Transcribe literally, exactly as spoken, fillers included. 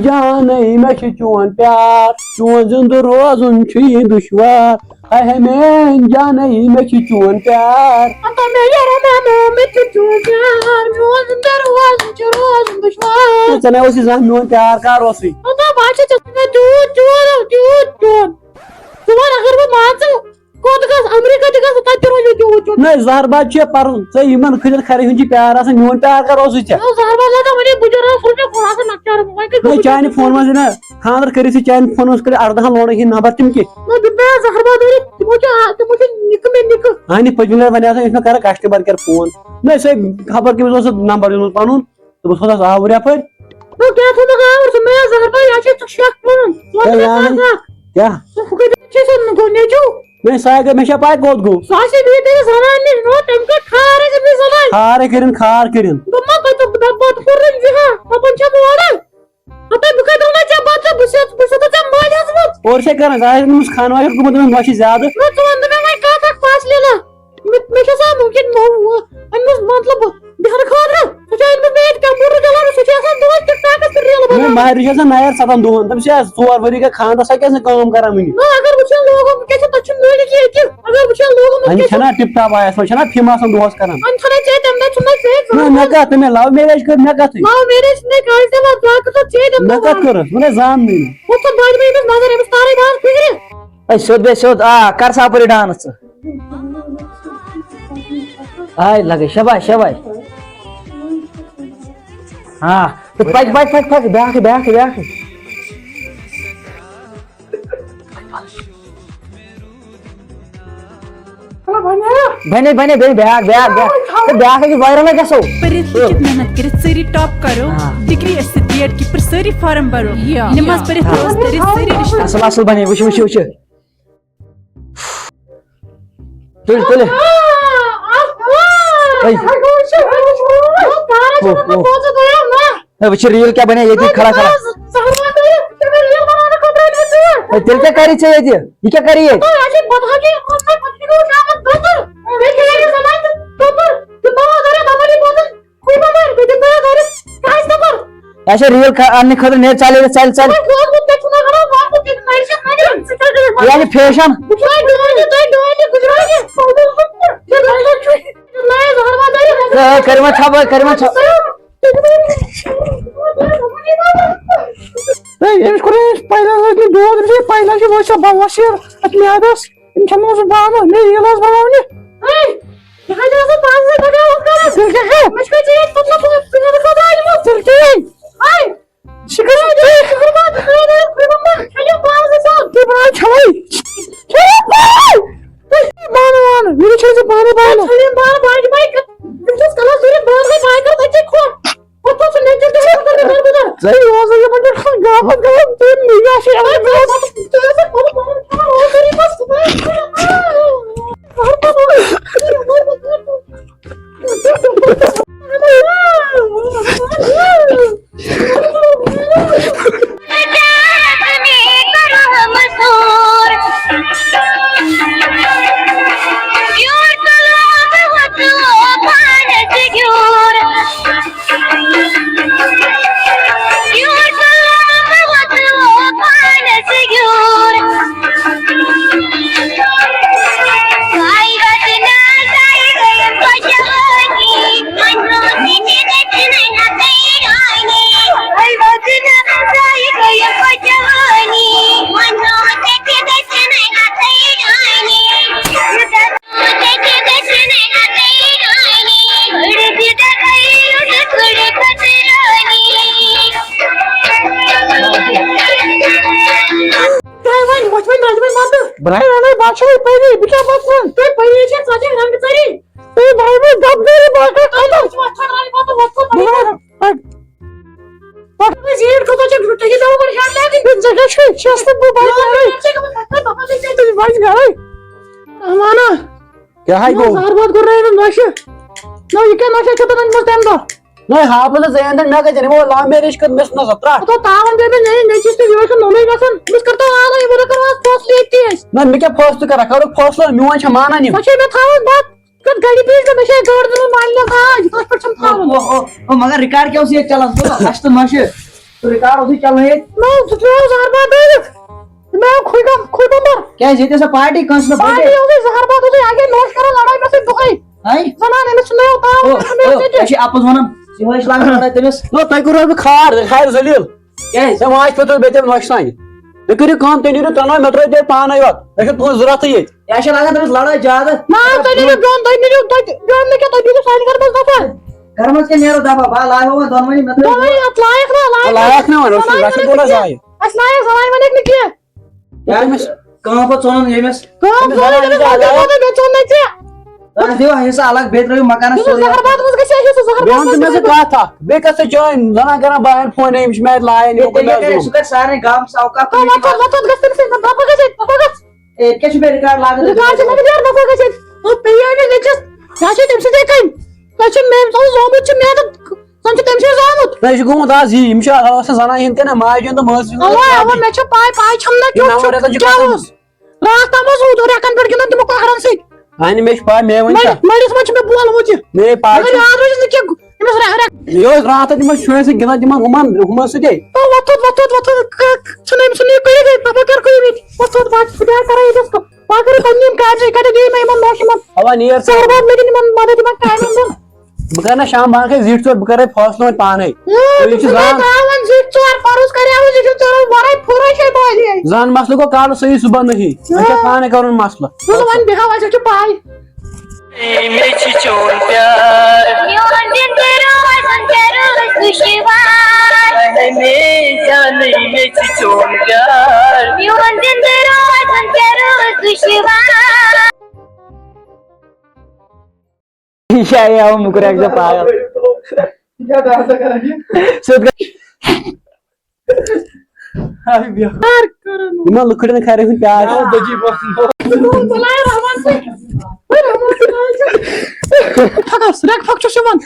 جانٕے مےٚ چھُ چون پیار، چون زِندٕ روزُن چھُ یہِ دُشوار۔ ہاے ہاے میٲنۍ جانٕے مےٚ چھُ چون پیار۔ ہتا مےٚ یارو مانو مےٚ چھُ چون پیار، میون زِندٕ روزُن چھُ روزُن دُشوار۔ ژےٚ نَے اوسُے زانٛہہ میون پیار کر اوسُے؟ ہتا بہٕ ہا چھُس ژےٚ سۭتۍ تیوٗت چون، تیوٗت چون۔ ژٕ وَن اگر بہٕ مان ژٕ کوٚت گژھ، امریکہ تہِ گژھ، تَتہِ تہِ روزِ مےٚ تیوٗت چون۔ نہ، زہر باد چھُ پَرُن، ژےٚ یِمن خٔزٕر کھرِ ہُنٛد چھُ پیار آسان، میون پیار کر اوسُے ژےٚ؟ نہ، زہر باد لگا وۄنۍ بُجر اوس، سُہ چھُ خۄداے سُنٛد لۄکچار، وۄنۍ کیٛاہ نہ، گوٚو؟ چانہِ فون منٛز نہ، خانٛدر کٔرِتھ چھِ چانہِ فون منٛز کٔرِتھ اردہن لوڑن ہِنٛدۍ نمبر، تِم کِتھ؟ نہ، دوٚپمَے زہر باد ٲرِتھ، تِمو چھِ آ-، تِمو چھِ نِکہٕ مےٚ نِکہٕ۔ اہنہِ پٔتمہِ لٹہِ وَنیٛاو سا، یُس مےٚ کران customer care فون، نہ، سُہ خبر کٔمِس اوس سُہ نمبر دیُتمُت پَنُن۔ دوٚپُس، "خۄداس آوُر یَپٲرۍ۔" نو کیٛاہ تھوٚومُت آوُر ژٕ؟ مےٚ زہر باد، یہِ ہا چھِ ژٕ شیخ پَنُن۔ ژٕ وَن ہے، مےٚ یہِ ہا کَتھ نہٕ۔ اَکھ۔ کیٛاہ؟ ژٕ ہُہ کَتہِ چھِ سُہ گوٚو نیٚچوٗ؟ مےٚ سا گٔے، مےٚ چھا پَے کوٚت گوٚو؟ سُہ آسہِ بیٚیہِ تٔمِس زَنان نِش، نو تٔمۍ کٔر خار أسۍ أمِس زَنانہِ۔ خارے کٔرِن، خار کٔرِن۔ دوٚپمَس، تۄہہِ دوٚپ، دَپ، بَتہٕ کوٚر نہٕ زِہا، دَپان چھَم اورٕ۔ ہَتَے بہٕ کَتہِ وَنَے ژےٚ بَتہٕ، بہٕ چھَس، بہٕ چھَس ژےٚ مٲلۍ ہٮ۪ژمٕژ۔ اورٕ چھے کَران، ظاہر أمِس خانہٕ واجٮ۪ن گوٚمُت أمِس نۄشہِ زیادٕ۔ نہ، ژٕ وَن تہٕ مےٚ وۄنۍ کَتھ اَکھ فاصلہِ نا۔ مےٚ، مےٚ چھُ آسان مُمکِن مو-، أمِس مطلب بیٚہنہٕ خٲطرٕ۔ سُہ چھُ أنۍمٕژ مےٚ ییٚتہِ کمپیوٗٹر چلاونہٕ، سُہ چھُ آسان دۄہَے TikTok-َس پٮ۪ٹھ ریلہٕ نہ، بناوان۔ مہرنہِ چھِ آسان نَیَر سَتَن دۄہَن، تٔمِس چھِ آز ژور ؤری گٔے خانٛدرَس، سۄ کیٛازِ نہٕ کٲم کران وٕنہِ؟ نہ، اگر وٕچھان لوگُن، وٕنکٮ۪س چھِ، تَتھ چھُ مٲلِک ییٚتہِ۔ اگر وٕچھان لوگُن، أمِس وٕنکٮ۪س چھَنہ ٹِپ ٹاپ آیَس منٛز، چھَنہ فِم آسان دۄہَس کران؟ أمۍ چھَنہ ژےٚ تَمہِ دۄہ چھُنہ ژےٚ نہ، مےٚ کَتھ، تٔمۍ love marriage کٔر، مےٚ کَتھٕے۔ Love marriage نَے کٲنٛسہِ دِوان، ژٕ ہا کۭژاہ ژےٚ دِمہٕ مےٚ کَتھ کٔرٕس؟ وۄنۍ نَے زان نہٕ یہِ۔ ہُتھ چھُ بَجہِ مےٚ أمِس نظر، أمِس تارَے بہٕ آز فِکرِ۔ اے، سیوٚد بیٚہہ سیوٚد، آ، کر سا اپٲری dance۔ آے لگے، شاباش، شاباش۔ ہاں، تہٕ پکہِ، پکہِ، پکہِ، پکہِ، بیٛاکھٕے، بیٛاکھٕے، بیٛاکھٕے۔ بنے، بنے، بیٚیہِ بیٛاکھ، بیٛاکھ، بیٛاکھ۔ تہٕ بیٛاکھ أکِس viral گژھو۔ پٔرِتھ لیکھِتھ محنت کٔرِتھ سٲری top کرو۔ آ۔ Degree ٲسِتھ B.Ed کی پر سٲری form بھرو۔ نماز پٔرِتھ نماز پٔرِتھ سٲری رشتہٕ۔ اصل، اصل بنے، وٕچھ، وٕچھ، وٕچھ۔ تُل، تُل۔ ہے۔ ہو، ہو۔ ہے، وٕچھ، reel کیٛاہ بنے ییٚتی کھڑا کھڑا۔ ہے، تیٚلہِ کیٛاہ کَرِ ژےٚ ییٚتہِ؟ یہِ کیٛاہ کَرِ ییٚتہِ؟ اچھا، reel کھا-، اَننہٕ خٲطرٕ نیر، ژَل ییٚتہِ، ژَل، ژَل۔ یہِ آسہِ fashion۔ ہے، ہے، کٔرِو وۄنۍ ژھۄپہٕ، کٔرِو وۄنۍ ژھۄپہٕ۔ ہے، أمِس کوٚر أمِس پایلاس ٲسۍ نہٕ دود، أمِس چھِ پایلاس چھِ وۄنۍ سۄ بوَس یہِ اَتھ میادَس۔ أمِس چھَنہٕ سُہ بانہٕ، مےٚ ریٖل ٲس بَناونہِ۔ ہے، یہِ کَتہِ ٲسٕس پانہٕ سۭتۍ بَناوان کَران؟ تیٚلہِ کیٛاہ ہے؟ مےٚ چھُ کَتہِ یہِ مطلب، بہٕ ژٕ مےٚ خٲطرٕ أنِمٕژ؟ تیٚلہِ کیٛاہ ہے؟ ہے، شِکر ہے، شِکر باد، خٲر ہے، خٲر باد، چھٔلِو پانہٕ سۭتۍ سۄ۔ تُہۍ بَناو چھَلٕے۔ چھٔلِو پانہٕ۔ تُہۍ بانہٕ وانہٕ، وٕنہِ چھٔلۍ زِ پانَے بانہٕ۔ چھٔلِو بانہٕ، بانہٕ، بانہٕ، بہٕ چھَس کَلَس دٔرِتھ، بانہٕ گٔے، بانہٕ کَرٕ تَتہِ کھۄر۔ پَتہٕ چھُ مےٚ تہِ دٔرِتھ، بانہٕ کَرٕ بہٕ۔ ژےٚ اوس یہِ پَنُن گاپَس گاپَس دیُن، یہِ چھِ یِوان۔ ژےٚ اوس اَتھ، ژےٚ اوس اَتھ پَنُن پَنُن اوس کَران، اوس کَران، بَس۔ تۄہہِ وۄنۍ، وۄتھ وۄنۍ نظمہِ منٛزٕ۔ بہٕ نَے وَنَے، بہٕ چھُسَے پٔری، بہٕ کیٛاہ وَتھ وَنہٕ؟ تُہۍ پٔری چھِ، ژَجہِ رنٛگہٕ ژَری۔ تُہۍ بَنٲیِو ڈَبہٕ دٲری باقٕے خبر۔ وۄتھ وۄتھ وۄتھ وۄتھ۔ بہٕ وَنہٕ، وۄتھ۔ پَتہٕ وۄنۍ زیٖٹھ کوٗتاہ چھِ، تُہۍ کیٛاہ دَپان گۄڈٕ ہیٚنٛڈ لیکٕن؟ ژےٚ کیٛاہ چھُے؟ چھَس نہٕ بہٕ بَناوٕنۍ۔ ژےٚ کیٛاہ بَناوٕنۍ؟ ژےٚ کیٛاہ بَناوٕنۍ؟ اَہَن۔ کیٛاہ ہاے نہ، گوٚو؟ زہر باد کوٚر نہ أمِس نۄشہِ۔ نہ، یہِ کیٛاہ نۄشہِ چھِ تِمَن منٛز تَمہِ دۄہ؟ نہ، ہاپَس نہٕ زَیَن تہٕ مےٚ کَتہِ نِمو love marriage کٔر مےٚ سُہ نظر ترٛٹھ۔ ہَتو تاوَن گٔے مےٚ میٛٲنۍ نیٚچِوِس تہٕ یہِ چھُ نوٚمُے گژھان۔ أمِس کٔرتو آلو، یہِ ووٚنُکھ کَرو آز فٲصلہٕ ییٚتی أسۍ۔ نہ، مےٚ کیٛاہ فٲصلہٕ کَرَکھ؟ کَرُکھ فٲصلہٕ، میون چھا مانان یِم؟ سۄ چھے مےٚ تھاوٕنۍ بَتہٕ۔ کَتھ گَرِ پیٖس نہٕ، مےٚ چھے گٲڑۍ دِنُن مالِنَس آج، تَتھ پٮ۪ٹھ چھَم تھاوٕنۍ۔ او، او، او، مگر record کیٛاہ اوس ییٚتہِ چَلان؟ ژٕ وَن، اَسہِ تہٕ نۄشہِ۔ ریکارڈ اوسُے چلان ییٚتہِ۔ نہ، ژٕ ترٛوو زہر باد دٲرِتھ۔ مےٚ آو کھُے غم، کھُے بمبر۔ کیٛازِ ییٚتہِ ٲسا پارٹی کٲنٛسہِ نہٕ پارٹی birthday؟ اوسُے زہر باد اوسُے، اَکہِ نوش کران لڑٲے مےٚ سۭتۍ دۄہے۔ ہاے؟ زنان أمِس چھُ نہٕ یوت تام او، وَنان مےٚ او، ژےٚ تہِ۔ أسۍ چھِ اَپُز وَنان، یِہوٚے چھِ لاگان لڑٲے تٔمِس۔ نو، تۄہہِ کوٚروٕ مےٚ خار، خارِ ذلیٖل۔ کیٛازِ؟ ہے، ماچھ پھیوٚتُس بیٚیہِ تٔمۍ نۄقصان۔ تُہۍ کٔرِو کٲم، تُہۍ نیٖرِو ترٛنو، مےٚ ترٛٲوِو تیٚلہِ پانَے یوت۔ مےٚ چھُنہٕ تُہُنٛد ضروٗرتٕے ییٚتہِ۔ یہِ چھا لگان تٔمِس لڑٲے زیادٕ؟ نہ، تُہۍ نیٖرِو بیوٚن، تُہۍ نیٖرِو، تُہۍ بیوٚن نہٕ کینٛہہ، تُہۍ نیٖرِو سانہِ گرٕ منٛز دفعہ۔ گرٕ منٛز کیٛاہ نیرو دفعہ؟ بہٕ لاہو وۄنۍ دۄنوٕنی، مےٚ ترٛٲوِو۔ دۄنوٕنی اَتھ لایق نا، لایق۔ لایق نا وۄنۍ، أسۍ چھِ زنانہِ گژھِ ونٮ۪کھ گوٚو نہ نہٕ کینٛہہ۔ ضایع۔ اَسہِ لایق زنانہِ ونٮ۪کھ نہٕ کینٛہہ۔ ییٚمِس کٲم پتہٕ ژھُنُن ییٚمِس۔ کٲم أمِس ژھُنُن زنانہِ تٔمِس، زیادٕ۔ تٔمِس ژھُنُن مےٚ ژھُن نہٕ ژےٚ۔ تَتھ دِیِو حصہٕ الگ، بیٚیہِ ترٛٲوِو مکانس یُس سورُے۔ زہر باد منٛز گژھِ، یُس زہر بیٚیہِ وَن باد تہٕ مےٚ منٛز سۭتۍ گژھِ۔ کَتھ اَکھ، بیٚیہِ کَتھ ژٕ چٲنۍ زنان کران بہٕ آیَن فون، أمِس چھِ مےٚ اَتہِ لایان، ییٚلہِ یِمو کوٚر تٔمۍ مےٚ کَرِ، ظُلُم۔ سُہ کَرِ سارنٕے گامَس اوقاف تہٕ وۄتھ، وۄتھ، وۄتھ گژھ تٔمِس سۭتۍ، دَپہٕ گژھ ییٚتہِ، دَپہٕ گژھ۔ ہے، ییٚتہِ کیٛاہ چھُ مےٚ ریکارڈ لاگُن؟ ریکارڈ چھُ مےٚ کیٛاہ، دَپہٕ گژھ ییٚتہِ۔ ہُہ پیٚیہِ أمِس نیٚچوِس، یہِ ہا چھُ تٔمۍ سٕنٛدے کَنۍ۔ تۄہہِ چھُ مےٚ أمۍ سُنٛد زامُت چھُ مےٚ تہٕ زَن چھُ تٔمۍ سٕے زامُت۔ نہ، یہِ چھُ گوٚمُت آز یی، یِم چھِ آز آسان زنان ہِنٛدۍ تہِ نہ، ماجہِ ہُنٛد تہٕ مٲلۍ سٕنٛدۍ اَوا، اَوا، زامٕتۍ۔ مےٚ چھِ پَے، پَے چھَم نہ یہِ کیُتھ نمبر چھُ، یَتھ چھُ کیٛاہ گوٚمُت۔ اوس؟ راتھ تام اوس اوٗت رٮ۪کَن پٮ۪ٹھ گِنٛدان تِمو کۄکرَن سۭتۍ۔ اَہَنہِ، مےٚ چھِ پَے، مےٚ ؤنۍ مٔرِس، کیٛاہ؟ مٔرِس منٛز چھُ مےٚ بولمُت یہِ۔ مےٚ پَے مگر چھِ۔ یاد روزِ نہٕ کینٛہہ، أمِس رَ-، رَ-، یہِ اوس راتَن تِمَن شُرٮ۪ن سۭتۍ گِنٛدان، تِمَن ہُمَن، ہُمَن سۭتۍ۔ تو وۄتھ، وۄتھ، وۄتھ، وۄتھ، وۄتھ، ک-، ک-، ژھٕن أمۍ، ژھٕن یہِ کٔڑِتھ ییٚتہِ، پَتہٕ کَر کٔرِو ییٚتہِ۔ وۄتھ، وۄتھ، بہٕ کَرٕ ییٚتہِ۔ پَتہٕ کٔرِو پَنٕنۍ یِم کامہِ، تُہۍ کَتہِ دِیِو مےٚ یِمَن نوشہِ یِمَن؟ اَوا، نیر ژٕ۔ ژور وار مےٚ دِن یِمَن مدد یِمَن کامٮ۪ن دِن۔ بہٕ کَرٕ نہ شام بانٛگ ہے زِٹھۍ ژور، بہٕ کَرٕ فٲصلہٕ وۄنۍ پانَے۔ ہاں، تُہۍ چھِو ژٕ چھُکھ زان۔ ترٛاوان زِٹھۍ ژور، پَرُس کَریوُس زِٹھٮ۪ن ژورَن وَرٲے پھُرٲے چھے بالی ہے۔ زَن مسلہٕ گوٚو کَرُن صحیح صُبحن نہٕ ہی۔ وۄنۍ چھےٚ ہاں۔ پانَے کَرُن مسلہٕ۔ تُل وۄنۍ بیٚہو، اَسہِ چھِ پَے۔ مےٚ چھِ چون پیار۔ میون زِندٕ روزُن کَرُس دُشوار۔ اہنے جانٕے مےٚ چھِ چون پیار۔ میون زِندٕ روزُن کَرُس دُشوار۔ یہِ چھا یہِ آو مُکُر اَکہِ دۄہ پاگل۔ یہِ کیٛاہ ڈانسا کران یہِ؟ سیوٚد گژھِ۔ ہاے بیٛاکھ۔ یار کران۔ یِمن لُکھڑٮ۪ن کھرِ ہُنٛد پیار۔ آو دٔجی بس۔ بسم اللہ الرحمن الرحیم۔ پھکس، رٮ۪ک پھۄکھ چھُس یِوان۔